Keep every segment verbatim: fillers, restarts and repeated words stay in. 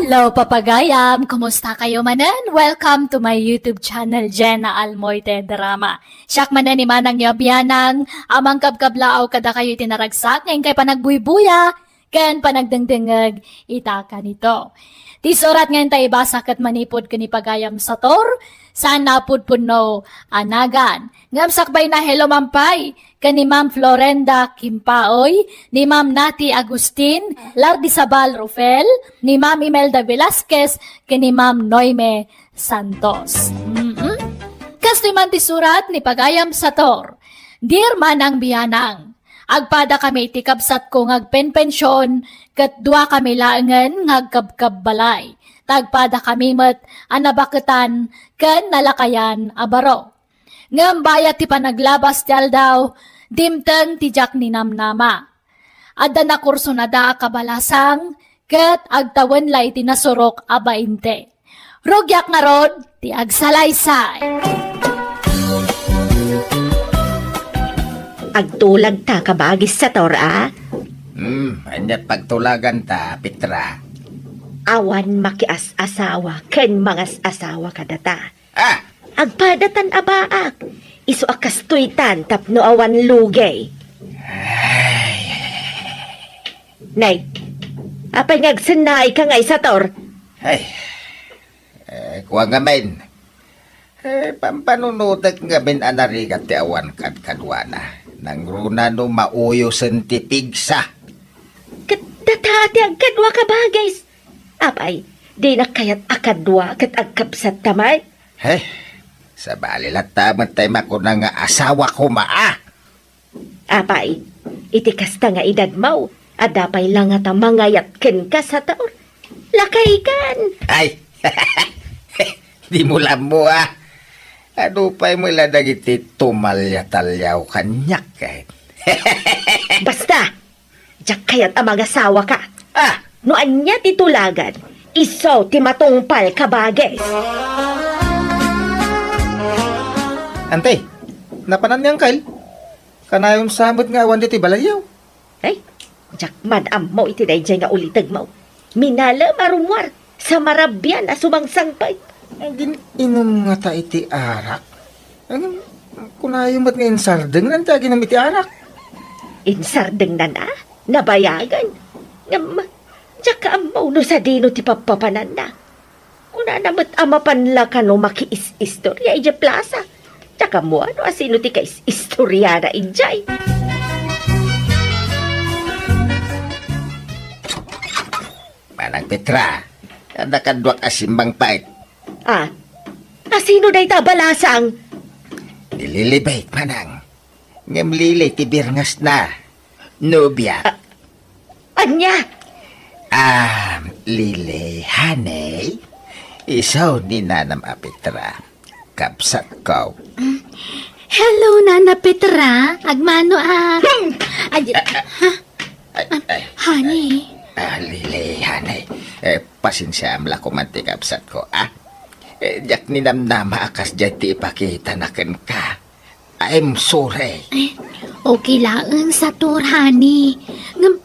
Hello, papagayam! Kumusta kayo manen? Welcome to my YouTube channel, Jenna Almoite Drama. Siak manen ni manang yo a bianang, a mangkabkablaaw kadakayo iti naragsak nga inkay panagbuybuya ken panagdengdengngeg ita kanito. Ti surat nga inta ibasa ket manipud ken ni pagayam Sator, saan napudpudno a nagan. Ngem sakbayna, hello man pay ken ni Ma'am Florenda Kimpaoy, ni Ma'am Nati Agustin, Lardisabal Rufel, ni Ma'am Imelda Velasquez, ken ni Ma'am Noime Santos. Mm-mm. Kastoy man ti surat ni pagayam Sator, Dear Manang Bianang, agpadakami iti kabsatko nga agpenpension, ket duakami laengen nga agkabkabbalay. Ta agpadakami met a nabaketan ken nalakayan a baro. Ngem bayat ti panaglabas ti aldaw, dimteng ti diak ninamnama. Adda nakursunada a kabalasang, ket agtawen la iti nasurok a bainte. Rugiak ngarud ti agsalaysay. Agtulagta kabagis Sator a? Hmm, ania pagtulaganta, Petra? Awan makias-asawa ken mangas-asawa kadata. Ah! Agpadatan a baak. Isu a kastoytan tapno awan lugay. Ay. Nay, apay nga agsennaayka ngay Sator? Ay. Eh, kua ngamin. Eh, pampanunotek ngamin a narigat ti awan kadkaduana. Nangruna no mauyosen ti pigsa. Ket data ti agkadua kabagis. Apay, dinak kayat a kadua ket agkabsatta met? He, sabali latta met tay makuna nga asawa koma a. Apay, iti kasta nga edadmo, adda pay la ngata mangayat kenka Sator? Lakaykan! Ay, dimo la ammo a. Adu pay met la dagiti tumalyataliaw kaniak ket. Basta! Diak kayat a mangasawaka. Ah! No ania ti tulagan, isu ti matungpal kabagis. Ante, napanan ni Angkel? Kanayon sa met nga awan ditoy balayyo. Ay, diak man ammo iti daydiay nga ulitegmo. Minalem a rummuar. Sa marabian a sumangsangpet. Agin-inum ngata iti arak. Agin, kunayo met nga insardengnan ti aginum iti arak. Insardengnan a? Nabayagen. Ngem, diak ammo no sadino ti pappapananna. Kunana met a mapan la kano makiis-istoria idiay plasa. Diak ammo no asino ti kais-istoriana idiay. Manang Petra, adda kaduak a simmangpet. Ah, asino dayta a balasang? Ni Lilibet, manang. Ngem Lili ti birngesna. Nobia. Ah, ania? Ah, Lili, honey. Isu ni nanam a Petra. Kabsatko. Hello, Nana Petra. Agmano a... Hmm. Ay, ha? Ay, ay, honey. Ah, Lili, honey. Eh, pasensiaam la koma ti kabsatko, ah. Eh, diak ninamnama a kasdiay ti ipakitana kenka. I'm sorry. Eh, okay laeng, Sator, honey. Ngem,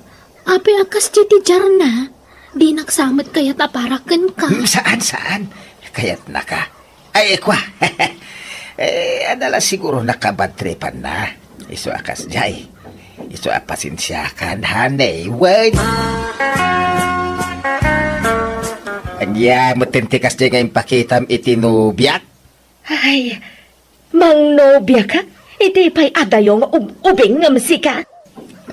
apay a kasdiay ti diarna? Dinak sa met kayat a para kenka. Hmm, saan, saan? Kayatnaka. Ay, kua. Eh, adda la siguro nakabadtripanna. Isu a kasdiay. Isu a pasensiakan, honey. Wait. Ania met ti kasdiay nga impakitam iti nobiak? Ay, mangnobiaka? Iti pay adayo nga ub-, ubing ngem sika?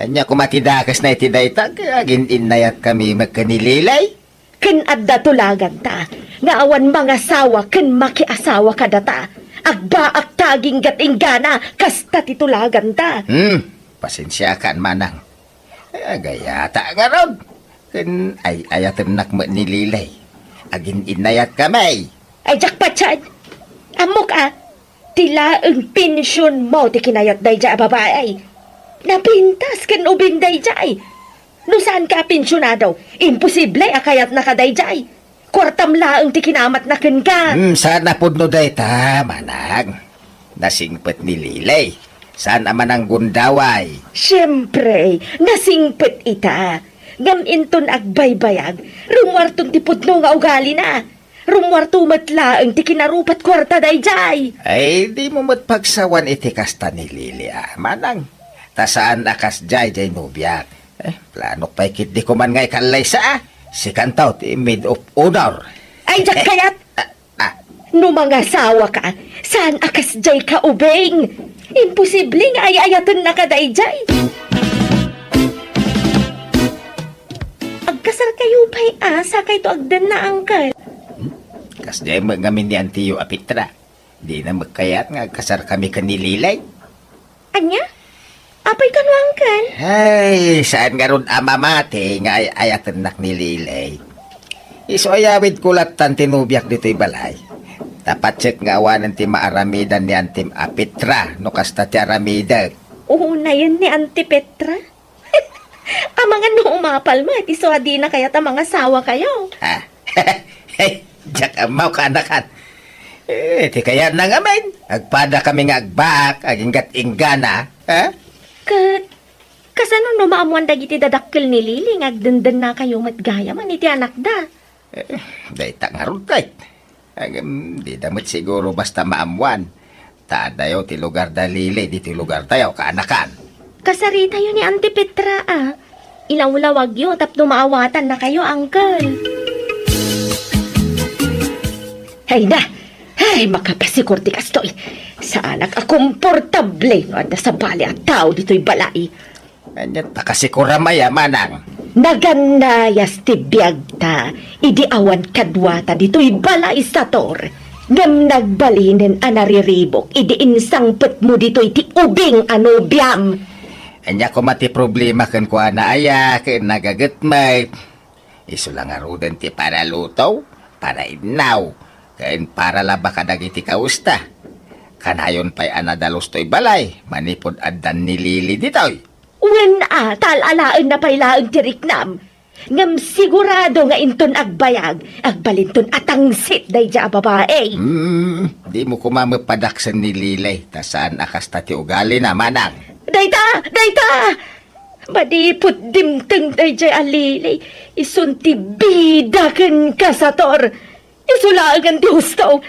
Ania koma ti dakesna iti dayta, agin-innayatkami met ken ni Lilay? Ken adda tulaganta nga awan mangasawa ken makiasawa kadata. Agbaakta aginggat inggana, kasta ti tulaganta. Hmm, pasensiakan, manang. Agayata ngarud. Ken ay-ayatennak met ni Lilay. Agin-innayatkami. Ay, diak patien. Ammok a, ti laeng pensionmo ti kinayat daydiay a babai. Napintas ken ubing daydiay. No saanka a pensionado, imposible a kayatnaka daydiay. Kuartam laeng ti kinamatna kenka. Hmm, saan a pudno dayta, manang. Nasingpet ni Lilay. Saan a mananggundaway. Siempre, nasingpet ita. Ngem inton agbaybayag, rummuarton ti pudno nga ugalina. Rummuarto met laeng ti kinarupat kuarta daydiay. Ay, dimo met pagsawan iti kasta ni Lily, a, manang. Ta saan a kasdiay diay nobiak. Eh, planok pay ketdi koman nga ikallaysa, a. Sikanto ti maid of honor. Ay, diak kayat. Ah, ah. No mangasawaka, saan a kasdiay ka ubing? Imposible nga ay-ayatennaka daydiay. Agkasarkayo pay a, sakayto agdenna, Uncle. Hmm? Kasdiay met ngamin ni antiyo a Petra. Dina met kayat nga agkasarkami ken ni Lily. Ania? Apay kano, Uncle? Ay, saan ngarud a mamati nga ay-ayatennak ni Lily. Isu a yawidko lattan ti nobiak ditoy balay. Ta patsek nga awanen ti maaramidan ni antim a Petra no kasta ti aramidek. Unayen ni Auntie Petra? Amangan no umapal met, isu a dina kayat a mangasawakayo. Ha? Diak ammo, kaanakan. Eh, ti kayatna ngamin, agpadakami nga agbaak aginggat inggana, ha? Ket kasano no maammuan dagiti dadakkel ni Lily nga agdendennakayo met gayamen iti anakda? Eh, dayta ngarud, ket. Ngem, dida met siguro basta maammuan. Ta addayo ti lugar da Lily ditoy lugartayo, kaanakan. Kasaritayo ni Auntie Petra, a. Ilawlawagyo tapno maawatannakayo, Uncle. Ay na! Ay, makapasikor ti kastoy. Saanak a komportable no adda sabali a tao ditoy balay. Ania ta kasikor a maya, manang? Nagannayas ti biagta idi awan kaduata ditoy balay, Sator. Ngem nagbalinen a nariribuk idi insangpetmo ditoy ti ubing a nobiam. Ania koma ti problema kenkuana, aya, ken nagagetmek? Isu la ngaruden ti paraluto, parainnaw, ken paralaba kadagiti kawesta. Kanayon pay a nadalus toy balay manipud addan ni Lily ditoy. Wen a, ta al-alaenna pay laeng ti riknam. Ngem sigurado nga inton agbayag, agbalinton a tangsit daydiay a babai. Hmm, dimo koma met padaksen ni Lily, ta saan a kasta ti ugalina, manang. Dayta! Dayta! Manipud dimteng daydiay a Lily, isun ti bida kenka, Sator. Isu laengen ti husto.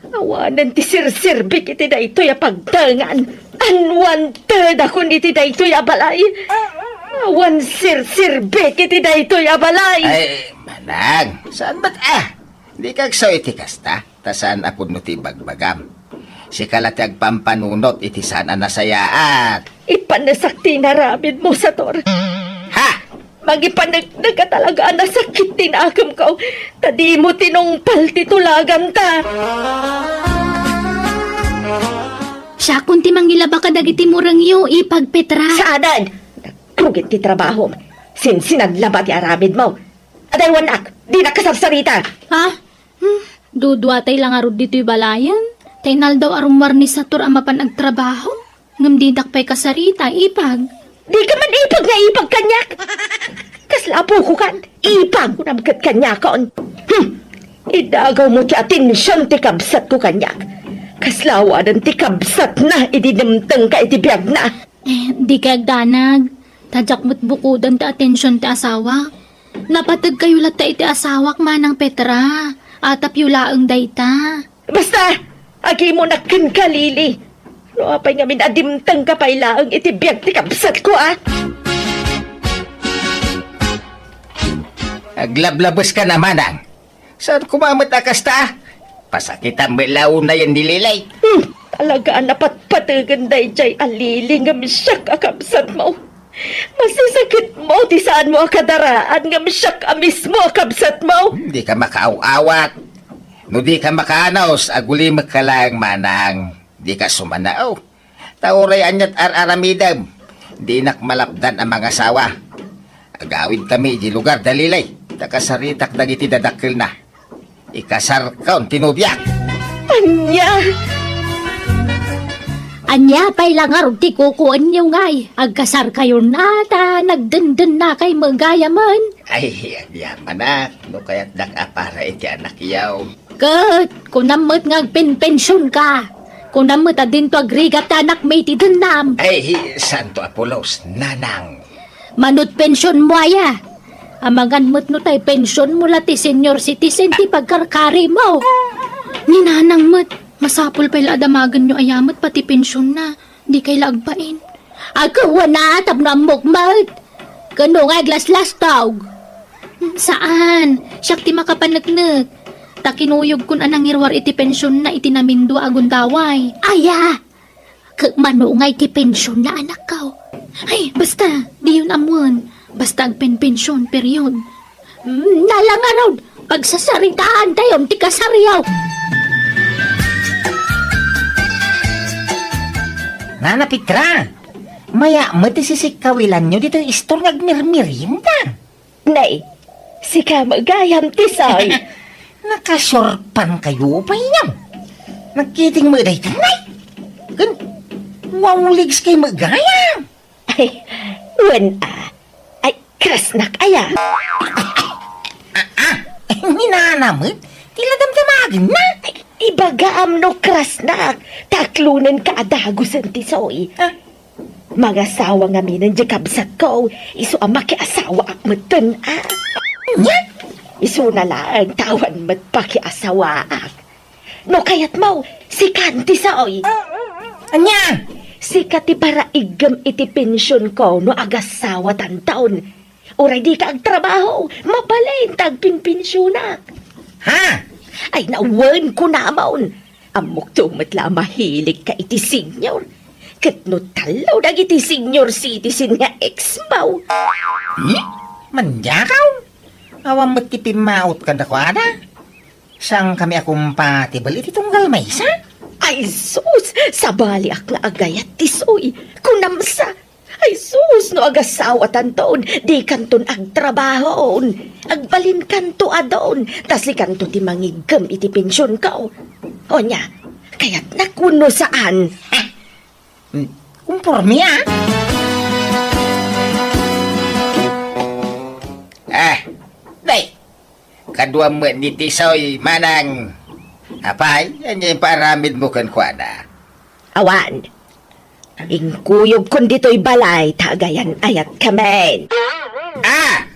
Awanen ti serserbik iti daytoy a pagtengan. Unwantedakon iti daytoy a balay. Awan serserbik iti daytoy a balay. Ay, manang, saan met a? Dika agsaw iti kasta, ta saan a pudno ti ibagbagam. Sika la ti agpampanunot iti saan a nasayaat. Ipanasak ti inaramidmo, Sator. Ha? Mangipaneknek a talaga a nasakit ti nakemko, ta dimo tinungpal ti tulaganta. Siakon ti mangilaba kadagiti murengyo, Ipag Petra. Saanen! Nagrugit ti trabahom. Sinsinan laba ti aramidmo. Adaywannak, dinak kasarsarita. Ha? Hmm, duduatay la ngarud ditoy balayen. Ta inaldaw a rummuar ni Sator a mapan agtrabaho. Ngem dinak pay kasarita, Ipag. Dika man ipag nga ipag kaniak. Kasla apokokan, ipag kunam ket kaniakon. Hmm. Idagawmo ti atension ti kabsatko kaniak. Kasla awanen ti kabsatna idi dimtengka iti biagna. Eh, dika agdanag. Ta diak met bukoden ti atension ti asawak. Napategkayo latta iti asawak, Manang Petra. Atapyo laeng dayta. Basta, agimunak kenka, Lily. No apay ngamin a dimtengka pay laeng iti biag ti kabsatko, a? Aglablabeska na, Manang. Saan koma met a kasta? Pasakitam met la unayen ni Lily. Hmm, talaga a napatpategen daydiay a Lily ngem siak a kabsatmo. Masasakitmo ti saanmo a kadaraan ngem siak a mismo a kabsatmo. Dika makaaw-awat. No dika makaanus, agulimekka laeng, Manang. Dika sumanaw. Ta uray aniat ar-aramidem, dinak malapdan a mangasawa. Agawidkami idiay lugar da Lily, ta kasaritak dagiti dadakkelna. Ikasarkon ti nobiak. Ania? Ania pay la ngarud ti kukuenyo ngay? Agkasarkayon a ta nagdendennakay met gayamen. Ay, agyamanak, no kayatdak a para iti anakyo. Ket kunam met nga agpenpensionka. Kunam met a dinto agrigat ti anakmi iti dennam. Ay, santo a pulos, nanang. Mano't pensionmo aya? Amangan met no tay pensionmo la ti senior citizen ti pagkarkarimo. Ni Nanang met, masapul pay la a damagenyo aya met pati pensionna. Dikay la agbain. Agkuana tapno ammok met. Ken no nga aglaslastog. Hmm, saan? Siak ti makapaneknek. Ta kinuyogkon a nangiruar iti pensionna iti namindua a gundaway. Aya! Ket manungay ti pensionna, anakko. Ay, basta, diyon ammoen. Basta agpenpension, period. Mm, nala ngarud, pagsasaritaantayon ti kasaryo. Nana Petra, maya met ti sisikkawilanyo ditoy istor nga agmirmirienda. Nay, sika met gayam, Tisoy. Nakasurpankayo pay, no? Nagkiting met dayta, nay? Ken, wawligs kay met gayam. Ay, wen a. Ay, krasnak aya. Ah, ah, ni Nana met, ti la damdamagenna. Ay, ibagam no krasnak, ta aklonenka a dagusen, Tisoy. Ah. Mangasawa ngaminen diay kabsatko, isu a makiasawaak metten, a. Ania? Isuna laeng ta awan met pakiasawaak. No kayatmo, sikan, Tisoy. Ania? Sika ti paraiggem iti pensionko no agasawatanton. Uray dika agtrabaho, mabalin ta agpinpensionak. Ha? Ay, nawen, kunamon. Ammokto met la a mahiligka iti senior. Ket no tallo dagiti senior citizen nga ex-mo. Hmm? Mandiakaw? Awan met ti pimmaot kadakuada. Saankami a compatible iti tunggal maysa? Ay sus! Sabaliak nga agayat, Tisoy. Kunam sa. Ay sus, no agasawatanton, dikanton agtrabahon. Agbalinkanto a don, ta sikanto ti mangiggem iti pensionko. Ania, kayatnak wenno saan? Hmm, konporme, a. Ah, day. Kaduam met ni Tisoy, manang. Apay, ania impaaramidmo kenkuana? Awan. Inkuyogkon ditoy balay ta agayan-ayatkami. Ah!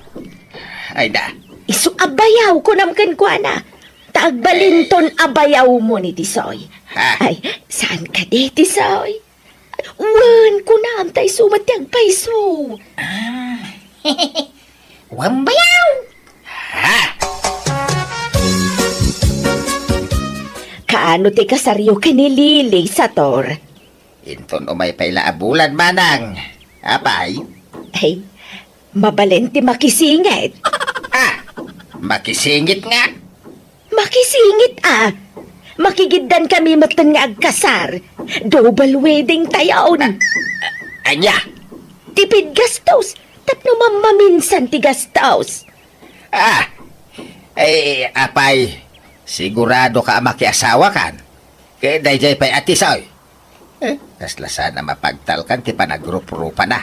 Ay da. Isu a bayaw, kunam kenkuana. Ta agbalinton a bayawmo ni Tisoy. Ha? Ay, saan kadi, Tisoy? Wen, kunam, ta isu met ti agpayso. Ah. Wen bayaw. Ha? Kaano ti kasaryo ken ni Lily, Sator? Inton umay pay la a bulan, manang. Apay? Ay, mabalin ti makisingit. Ah, makisingit nga? Makisingit a. Makigiddan kami metten nga agkasar. Double wedding tayon. Ah, ah, ania? Tipid gastos. Tapno mammaminsan ti gastos. Ah, eh, apay, siguradoka a makiasawakan? Ket daydiay pay a Tisoy. Eh, kasla saan a mapagtalkan ti panagruprupana.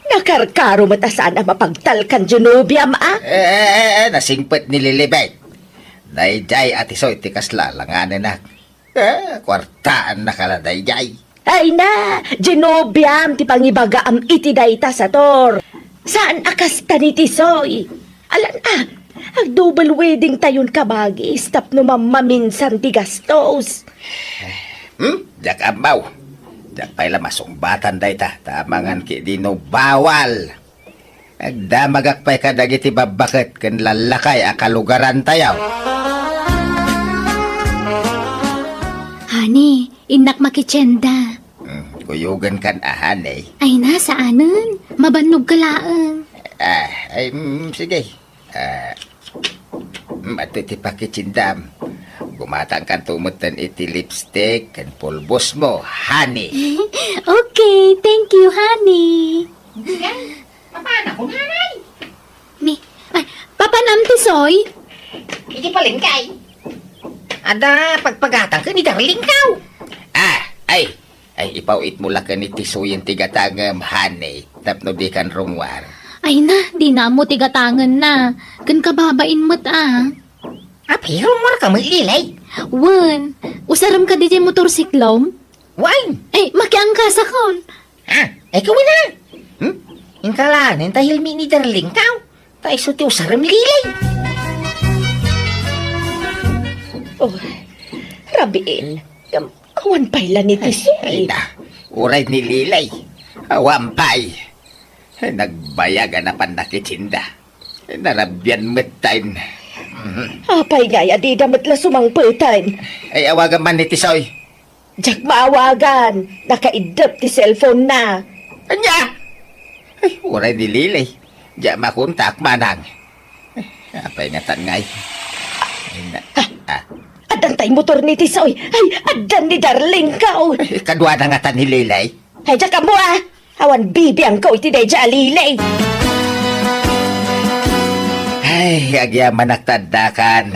Nakarkaro met a saan a mapagtalkan diay nobiam, a? Eh, eh, eh, eh, nasingpet ni Lilibet. Daydiay a Tisoy ti kasla alanganenak. Eh, kuartaannaka la daydiay. Ay na, diay nobiam ti pangibagaam iti dayta, Sator. Saan a kasta ni Tisoy. Alan a, ag-double wedding tayon kabagis tapno mammaminsan ti gastos. Hmm? Diak ammo. Diak pay la masungbatan dayta, ta amangan ketdi no bawal. Agdamagak pay kadagiti babbaket ken lallakay a kalugarantayo. Honey, innak makitienda. Hmm, kuyogenkan a, honey. Ay na, saanen. Mabannogka laeng. Ah, ay, mm, sige. Ah, mm, adtoy ti pakitiendam. Gumatangkanto metten iti lipstick ken pulbosmo, honey. Okay, thank you, honey. Sige, papanakon, honey. Ni, ay, papanam, Tisoy? Iti palengke. Adda pagpagatang ken ni darlingko. Ah, ay, Ay, ipaw-itmo la ken ni Tisoyen ti gatangem, honey, tapno dikan rummuar. Ay na, dina ammo ti gatangenna. Ken kababain met a. Apay, rummuarka met, Lily? Wen, usarem kadi diay motorsiklom? Wen? Ay, makiangkasakon. Ah, ay, kawin na. Hmm? Inka laeng ta hilmi ni darlingko. Ta isu ti usarem, Lilay. Oh, rabiin. Ngem awan pay la ni Tisoy. Ay, ay na. Uray ni Lilay. Awan pay. Ay, nagbayag a napan nakitinda. Ay, narabian met tayo. Mhm. Apay ngay a dida met la sumangpet tayo? Ay, awagan man ni Tisoy. Diak maawagan. Nakaiddep ti cellphone na. Ania? Ay, uray ni Lilay. Diak makontak manang. Ay, apay ngatan ngay? Ay, na, ah. Addan tay motor ni Tisoy. Ay, addan ni Darling ka, oh. Ay, kaduana ngatan ni Lilay. Ay, diak ammo, ah. Awan bibiangko iti daydiay a Lilay. Ay, agyamanak ta addakan.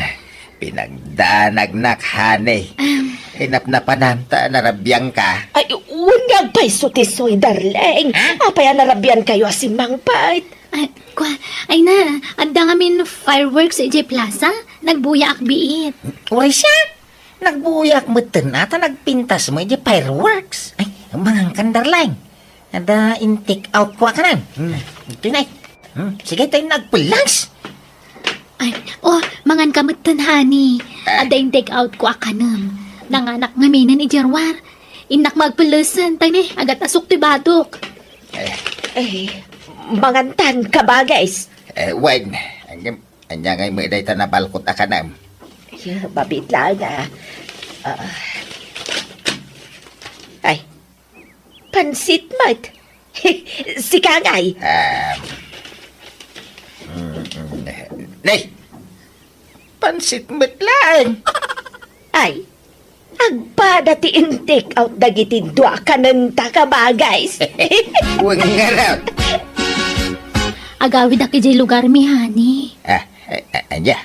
Pinagdanagnak, honey. Am. Ay, napnapanam ta narabiangka. Ay, wen nga agpayso Tisoy, darling. Ha? Apay a narabiankayo a simmangpet? Ay, kwa, ay na, adda ngamin fireworks idiay plaza. Nagbuyaak biit. Uray siak, nagbuyaak metten a ta nagpintas met idiay fireworks. Ay, mangankan, darling. Adda in-take out ko a kanem. Hmm, itoy na. Hmm, sige, tayo nagpelas. Ay, oh, manganka metten, honey. Ah. Adda in-take out ko a kanem. Nanganak ngaminen idiay ruar. Innak magpelesen, tay ni, agat-asok ti batok. Eh. Eh, mangantan, kabagis. Eh, wen, ania ngay met dayta nabalkot a kanem? Ya, mabit lang, ah. Ah. Ay, pansit met. Sika ngay. Um, mm, mm, nay, pansit met laeng. Ay, agpada ti in-take out dagiti dua a kanenta, kabagis. Wen ngarud. Agawidak idiay lugarmi, honey. Ah, a-, a-, ania?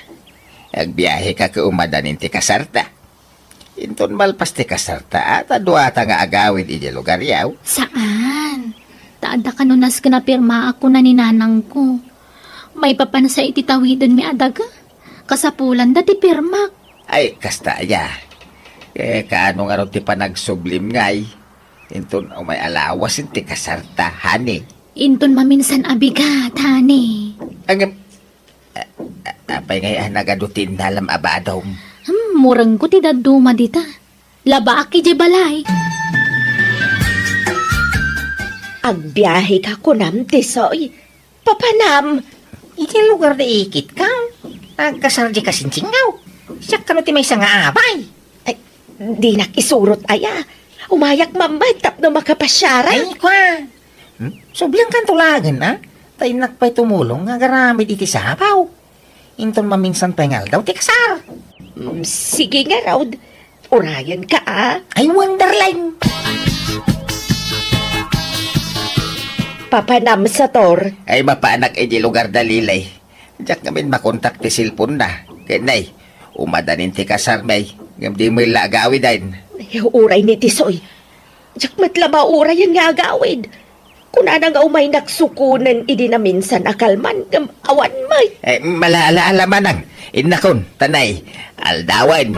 Agbiaheka ket umadan ti kasarta? Inton malpas ti kasarta, a, ta duata nga agawid idiay lugaryo. Saan. Ta adda kano nasken a pirmaak, kuna ni nanangko. Maipapan sa iti tawidenmi a daga. Kasapulanda ti pirmak. Ay, kasta aya. Eh, kaano ngarud ti panagsublim ngay? Inton umay a lawasen ti kasarta, honey? Inton maminsan a bigat, honey. Ngem, A-, a-, apay ngay a nagadu ti innalam a badom? Hmm, murengko ti dadduma dita. Labaak idiay balay. Agbiaheka kunam, Tisoy. Papanam. Idiay lugar da ikitka. Agkasar diay kasinsingaw. Siak kano ti maysa nga abay. Ay, dinak isurot aya. Umayak man met tapno makapasiarak. Ay, kwa. Hmm? Subliankanto laengen, a? Ta innak pay tumulong nga agaramid iti sapaw. Inton maminsan pay nga aldaw ti kasar. Mm, sige ngarud. Urayenka, a? Ay, wen, darling. Papanam, Sator. Ay, mapanak idiay lugar da Lilay. Diak ngamin makontak ti cellphone na. Ket nay, umadanin ti kasarmi, ngem di met la agawiden. Ay, uray ni Tisoy. Diak met la maurayen nga agawid. Kunana nga umaynak sukonen idi naminsan a kalman, ngem awan met. Eh, mala-, ala-, ala manang. Innakon, ta nay, aldawen.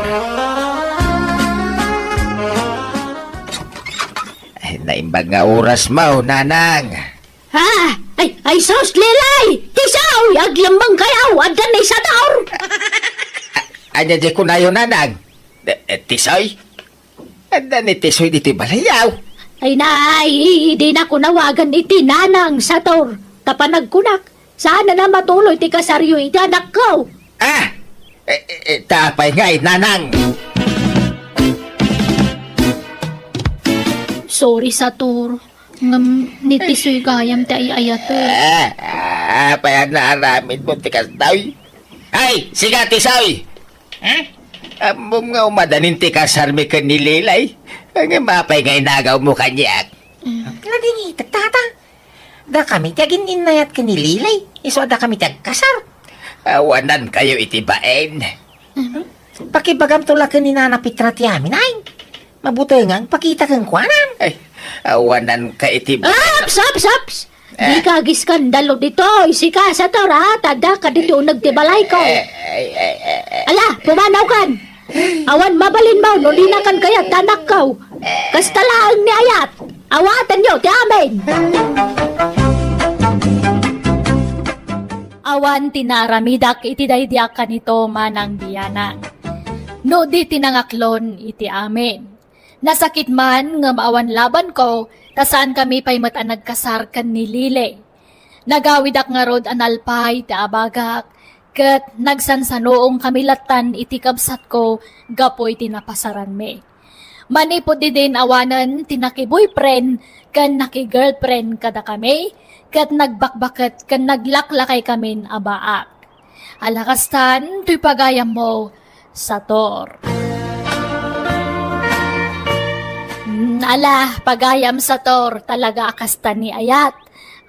Ay, naimbag nga oras mo, nanang. Ha? Ay, ay, sus, Lilay! Tisoy! Aglemmengkayo! Adda ni Sator! A-, ania diay kunayo, nanang? Eh, eh, Tisoy? Adda ni Tisoy ditoy balayyo. Ay, nay, dinako nawagan iti nanang, Sator. Ta panagkunak, saan a matuloy ti kasaryo iti anakko. Ah! Eh, eh, eh, ta apay ngay, nanang? Sorry, Sator. Ngem ni Tisoy gayam ti ay-ayatek. Ah, ah, apay a naaramidmo ti kastoy? Ay, sika, Tisoy! Hmm? Ammom nga umadanin ti kasarmi ken ni Lilay. Ngem apay nga inagawmo kaniak? Mm. Ladingitek, tata. Dakami ti agin-innayat ken ni Lilay. Isu a dakami ti agkasar. Awanankayo iti bain. Mm. Pakibagamto la ken ni Nana Petra ti amin, ay. Mabutengan, pakita kenkuana. Ay, awananka iti bain. Aps, aps, aps! Eh. Dika agiskandalo ditoy, sika, Sator, a, ta addaka ditoy uneg ti balayko. Eh, eh, eh, eh, eh. Ala, pumanawkan. Awan mabalinmo no dinakan kayat ti anakko. Kasta laeng ni ayat. Awatenyo ti amin. Awan ti naaramidak iti daydi a kanito, manang bianang. No di ti nangaklon iti amin. Nasakit man ngem awan labanko, ta saankami pay met a nagkasar ken ni Lily. Nagawidak ngarud a nalpay ti abagak, ket nagsansanuongkami lattan iti kabsatko gapu iti napasaranmi. Manipud idin awanen ti naki-boyfriend ken naki-girlfriend kadakami, ket nagbakbaket ken naglaklaykamin a baak. Ala kastan, toy pagayammo, Sator. Mm, ala, pagayam Sator, talaga a kasta ni ayat.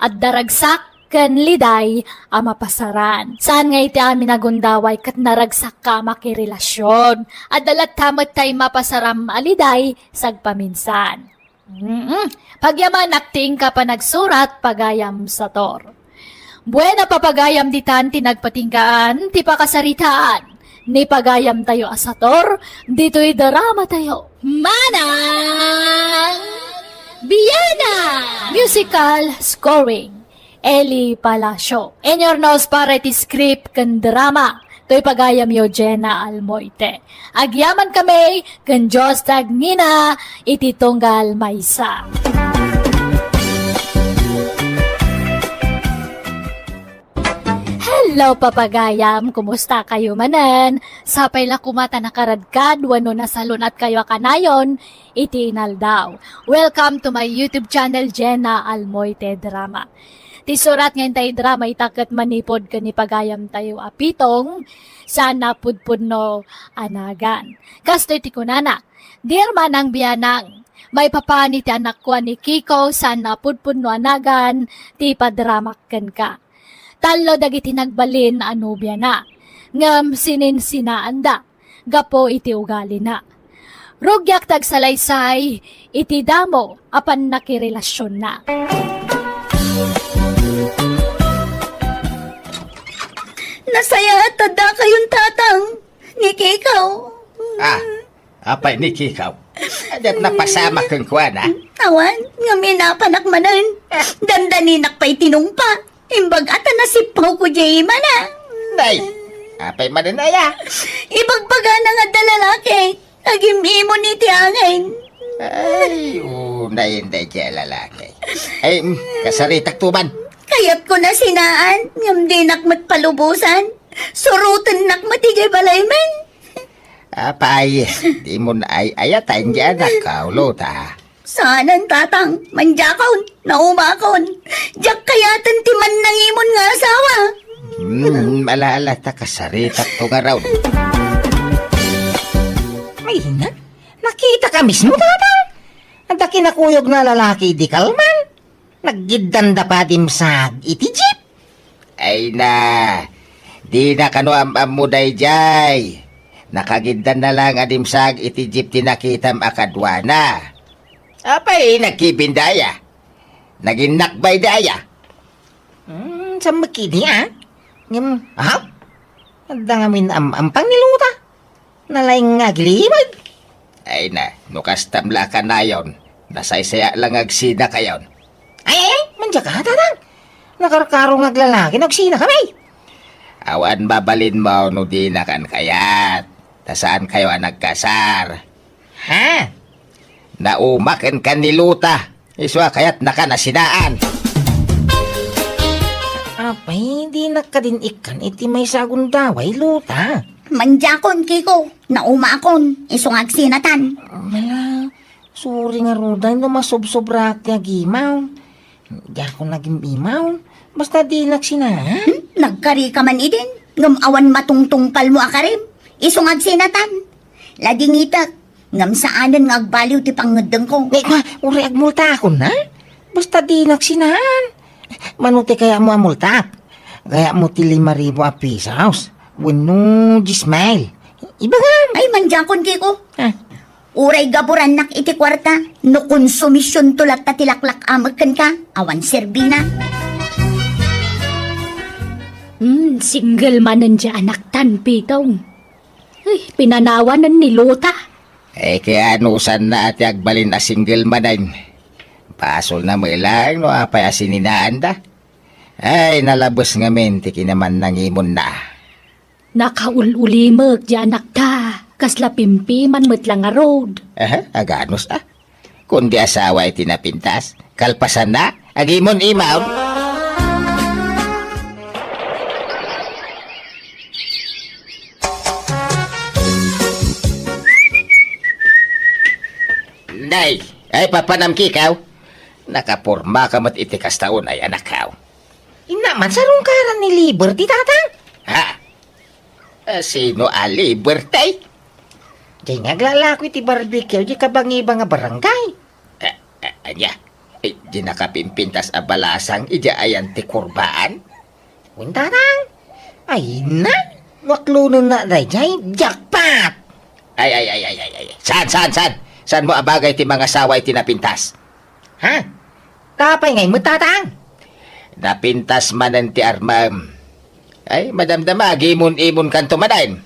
Adda ragsak ken Liday a mapasaran. Saan nga iti amin a gundaway ket naragsakka a makirelasion. Adda latta met tay mapasaram a Liday sagpaminsan. Mm-mm. Pagyamanak ti inka panagsurat, pagayam Sator. Buena papagayam ditan ti nagpatinggaan ti pakasaritaan ni pagayamtayo a Sator ditoy dramatayo. Manang Biana! Musical scoring, Eli Palacio. Inyurnos para iti script ken drama. Toy pagayamyo, Jenna Almoite. Agyamankami ken Dios ti agnina iti tunggal maysa. Hello, papagayam! Kumusta kayo manen? Sapay la koma ta nakaradkad wenno nasalun-at kayo a kanayon iti inaldaw. Welcome to my YouTube channel, Jenna Almoite Drama. Ti surat nga intay drama ita ket manipud ken ni pagayamtayo a Pitong, saan a pudpudno a nagan. Kastoy ti kunana, "Dear Manang Bianang, maipapan iti anakko a ni Kiko, saan a pudpudno a nagan ti ipadramak kenka. Tallo dagiti nagbalin a nobiana, ngem sininsinaanda gapu iti ugalina. Rugiak ti agsalaysay iti damo a pannakirelasionna." Nasayaat ta dakayon, Tatang, ni Kiko. Ah, apay ni Kiko? Adat napasamak kenkuana? Awan, ngem inapanak manen. Dandaninak pay tinungpa. Imbag a ta nasippawko diay imana. Nay, apay manen aya? Ibagbagana nga adda lalaki, agim-imon iti angin. Ay, unay daydiay a lalaki. Ay, mm, kasaritak tuman. Kayatko na sinaan, ngem dinak met palubosan. Surotennak met idiay balay men. Apay, di mo naay-ayatan diay anakko, Luta? Saanen, Tatang. Mandiakon, naumakon. Diak kayaten ti mannangimon nga asawa. Hmm, ala-ala ta kasaritak to ngarud. Ay, na, nakitak a mismo, Tatang. Adda kinakuyogna a lalaki idi kalman. Naggiddanda pay a dimsag iti jeep. Ay na, dina kano am-ammo daydiay. Nakagiddanna laeng a dimsag iti jeep ti nakitam a kaduana. Apay, nagkibinda aya? Naginnakbayda aya? Hmm, saan met ketdi, a? Ngem, aha? Adda ngamin am-ampang ni Luta. Nalaing nga aglimag. Ay na, no kastam la a kanayon, nasaysayaat la nga agsinakayon. Ay, ay, mandiaka, Tatang. Nakarkaro nga aglalaki no agsinakami. Awan mabalinmo no dinakan kayat, ta saankayo a nagkasar. Ha? Naumakenka ni Luta. Isu a kayatnaka a sinaan. Apay, dinak kadin ikkan iti maysa a gundaway, Luta. Mandiakon, Kiko. Naumakon. Isu nga agsinatan. Mala, sorry ngarud no masubsobraak ti agimaw. Diakon nagim-imaw. Basta dinak sinaan. Hmm? Nagkarika man idin. Ngem awan matungtungpalmo a karim. Isu nga agsinatan. Ladingitek, ngem saanen nga agbaliw ti pangngeddengko. Eh, kua, uray agmultaakon, ha? Basta dinak sinaan. Mano ti kayatmo a multaak? Kayatmo ti lima ribu a pesos? Wenno dies mil? Ibagam! Ay, mandiakon, Kiko. Ah. Uray gaburannak iti kuarta, no konsumisionto latta ti laklak-amek kenka, awan serbina. Hmm, single manen diay anaktan, Pitong. Ay, pinanawanen ni Luta. Eh, kaya anusanna ti agbalin a single manen. Basolna met laeng no apay a sininaanda. Ay, nalabes ngamin ti kinamannangimonna. Nakaul-ulimek ti anakta. Kasla pimpiman met la ngarud. Aha, aganus a. Kundi asawa iti napintas. Kalpasanna, agimon-imon. Nay, ay papanam kikaw. Nakaporma ka met iti kasta unay, anakkaw. Inna man, sarungkaran ni Liberty, tatang? Ha? Eh, sino a Liberty? Diay nga aglalako iti barbecue, di kabangibang nga barangay. Eh, eh, ania? Eh, di nakapimpintas a balasang idiay ayan ti kurbaan? Wen, tatang? Ay, na? No aklonenna daydiay, jackpot! Ay, ay, ay, ay, ay, ay. Saan, saan, saan? Saan mo abagay ti mangasawa iti napintas? Ha? Apay ngay met, tatang? Napintas manen ti armem. Ay, madamdama, agimon-imon kanto manen.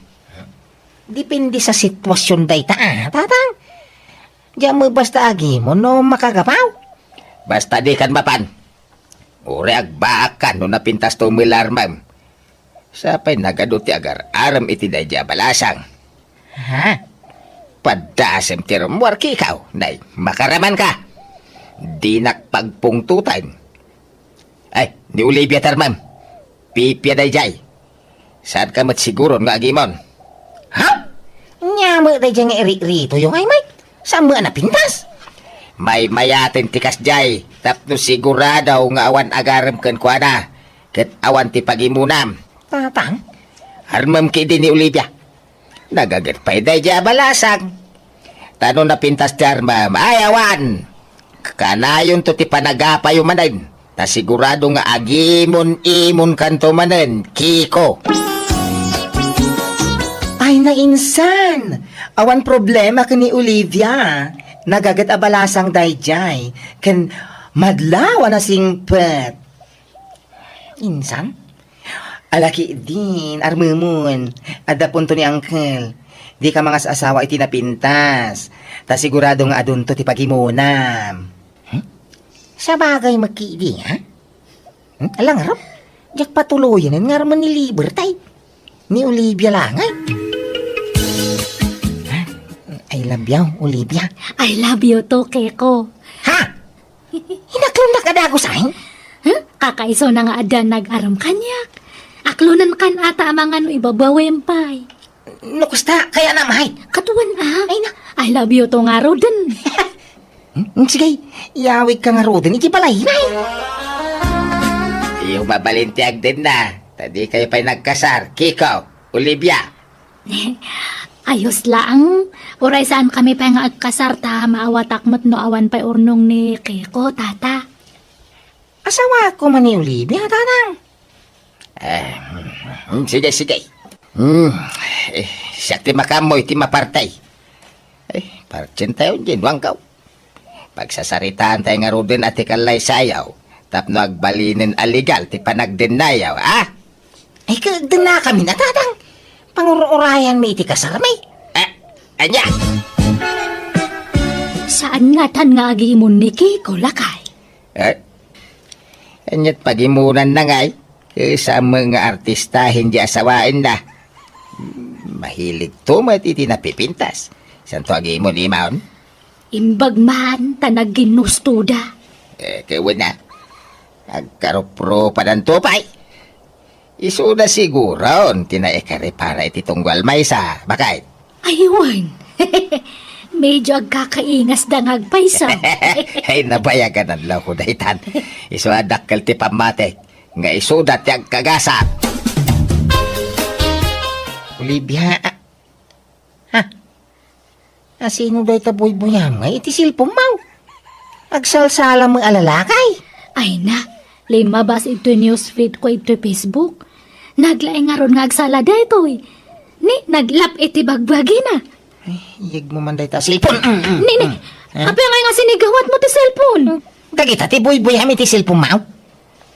Depende sa sitwasion dayta, a, tatang. Diak met basta agimon no makagapaw. Basta dikan mapan. Uray agbaakkan no napintasto met la armem. Sapay nagadu ti agar-arem iti daydiay a balasang. Ha? Padasem ti rummuar kikaw, nay, makaramanka. Dinak pagpungtotan. Ay, ni Olivia ti armem. Pipia daydiay. Saanka met siguron nga agimon? Ha? Ania met daydiay nga iri-iritoyo ngay met? Saan met a napintas? Maymayaten ti kasdiay tapno sigurado nga awan agarem kenkuana ket awan ti pagimonam. Tatang? Armem ketdi ni Olivia. Nagaget pay daydiay a balasang. Ta no napintas ti armem, ay awan! Kanayonto ti panagapayo manen, ta sigurado nga agimon-imonkanto manen, Kiko. Ay, nainsan! Awan problema ken ni Olivia. Nagaget a balasang daydiay, ken madlaw a nasingpet. Insan? Ala ketdin, armemon, adda punto ni Uncle. Dika mangas-asawa iti napintas, ta sigurado nga adunto ti pagimonam. Hmm? Sabagay met ketdi, ha? Hmm? Ala ngarud, diak patuloyen nga armen ni Liberty. Ni Olivia la ngay. Ha? I love you, Olivia. I love you too, Kiko. Ha? Inaklonnak a dagus, ay? Huh? Kakaisuna nga adda nag-aram kaniak. Aklonenkan ata a mangano ibabawem pay. No kasta, kayatna met. Kaduan a. Ay na. I love you too ngaruden. Hmm, sige, iyawidka ngaruden iti balay, nay. Iyo mabalin ti agdenna, ta dikayo pay nagkasar, Kiko, Olivia. Ayos laeng. Uray saankami pay nga agkasar ta maawatak met no awan pay urnong ni Kiko, tata. Asawaak koma ni Olivia, tatang. Eh, mm, sige, sige. Hmm, eh, siak ti makaammo iti maparti. Eh, partsentayon diay no anggaw. Pagsasaritaantayo ngaruden a ti kallaysayaw tapno agbalinen a legal ti panagdennayaw, a? Ay, kagdennakamin a, tatang. Pangur-urayanmi iti kasarmi. Eh, ania? Saan ngatan nga agimon ni Kiko, lakay? Eh? Ania't pagimonanna ngay? Saan met nga artistahen diay asawaenna? Mahiligto met iti napipintas. Saanto agimon-imon? Imbag man ta nagginustoda. Eh, ket wen a. Agkaruprupadanto pay. Isuda siguron ti naikaripara iti tunggal maysa. Bakit? Ay, wen. Medyo agkakaingasda nga agpayso. Ay, nabayagan a loko daytan. Isu a dakkel ti pammatik nga isuda ti agkagasat. Olivia, a-, ha? Asino dayta buybuyam nga iti cellphone mo? Agsalsala met a lalaki? Ay na, limmabas iti newsfeed ko iti Facebook. Naglaing ngarud nga agsala daytoy. Ni, naglap iti bagbagina. Ay, iyegmo man dayta a cellphone. Mm, mm, Nini, mm. Ha? Apay ngay nga sinigawatmo ti cellphone? Dagita ti buybuyam iti cellphone mo?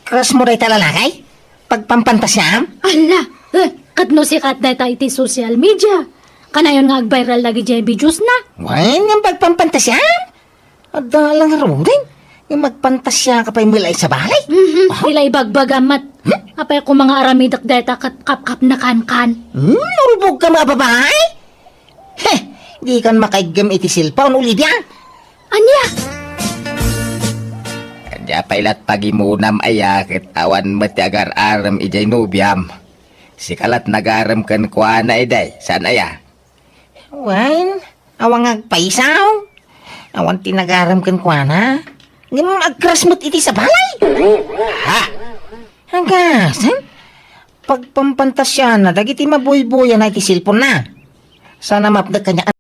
Crush mo dayta lalaki? Pagpampantasiam? Ala, eh, ket no sikat dayta iti social media, kanayon nga agviral dagiti videos na. Wen, nga pagpampantasiam? Adda la ngaruden. Ngem agpantasiaka pay met la iti sabali? Mhm. Ila ibagbagam met. Hmm? Apay koma nga aramidek dayta ket kapkapnekankan? Hmm, urbogka nga babai? Heh, dikan makaiggem iti cellphone, Olivia. Ania? Ania pay lat pagimunam aya ket awan met ti agar-arem idiay nobiam. Sika lat nagarem kenkuana idi, saan aya? Wen, awan nga agpaysaw. Awan ti nagarem kenkuana. Ngem agkras met iti sabali. Ha? Agasan? Pagpampantasiana dagiti mabuybuyan iti cellphone-na. Saan a mapnek kaniak